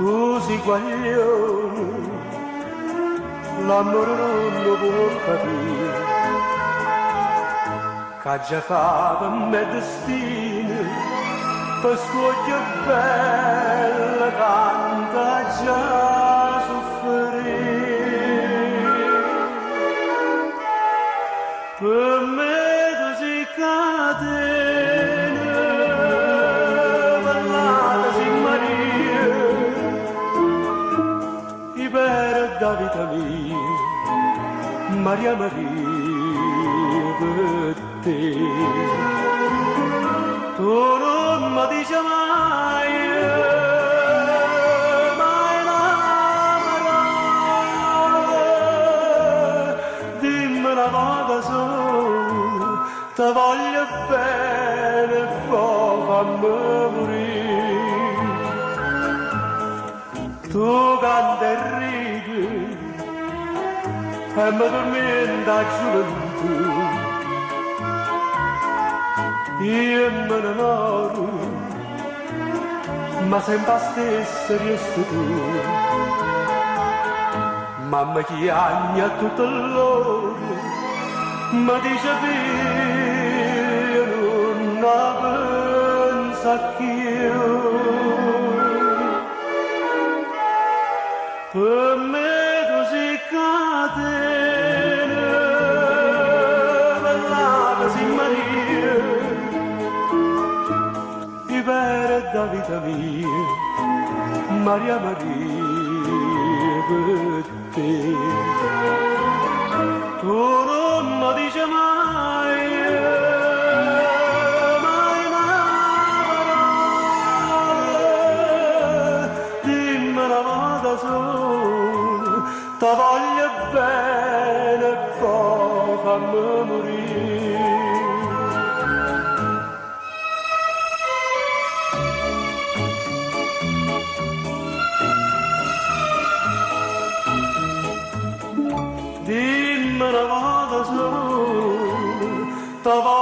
Tu sei guaglione, l'amore non lo può capire. Che già fa per me destino, per scuoio bella canta già soffrire. Per me tu sei catena, ballata sei Maria, e per la vita mia, Maria Maria, per te. Tu non mi dici mai, mai una parola, dimmi una volta sola, ti voglio bene, poi fammi morire. Tu canti e ridi, e mi tormenta la gioventù. Io me ne moro, ma sempre la stessa resti tu. Mamma chiagna tutto l'ora, ma dice figlio non la pensa più. Per me tu sei catena, ballata sei Maria, e per la vita mia, Maria Maria, per te. Tu non mi dici mai, mai una parola, dimmi una volta sola, ti voglio bene, poi fammi morire. Dimmi una volta sola, ti voglio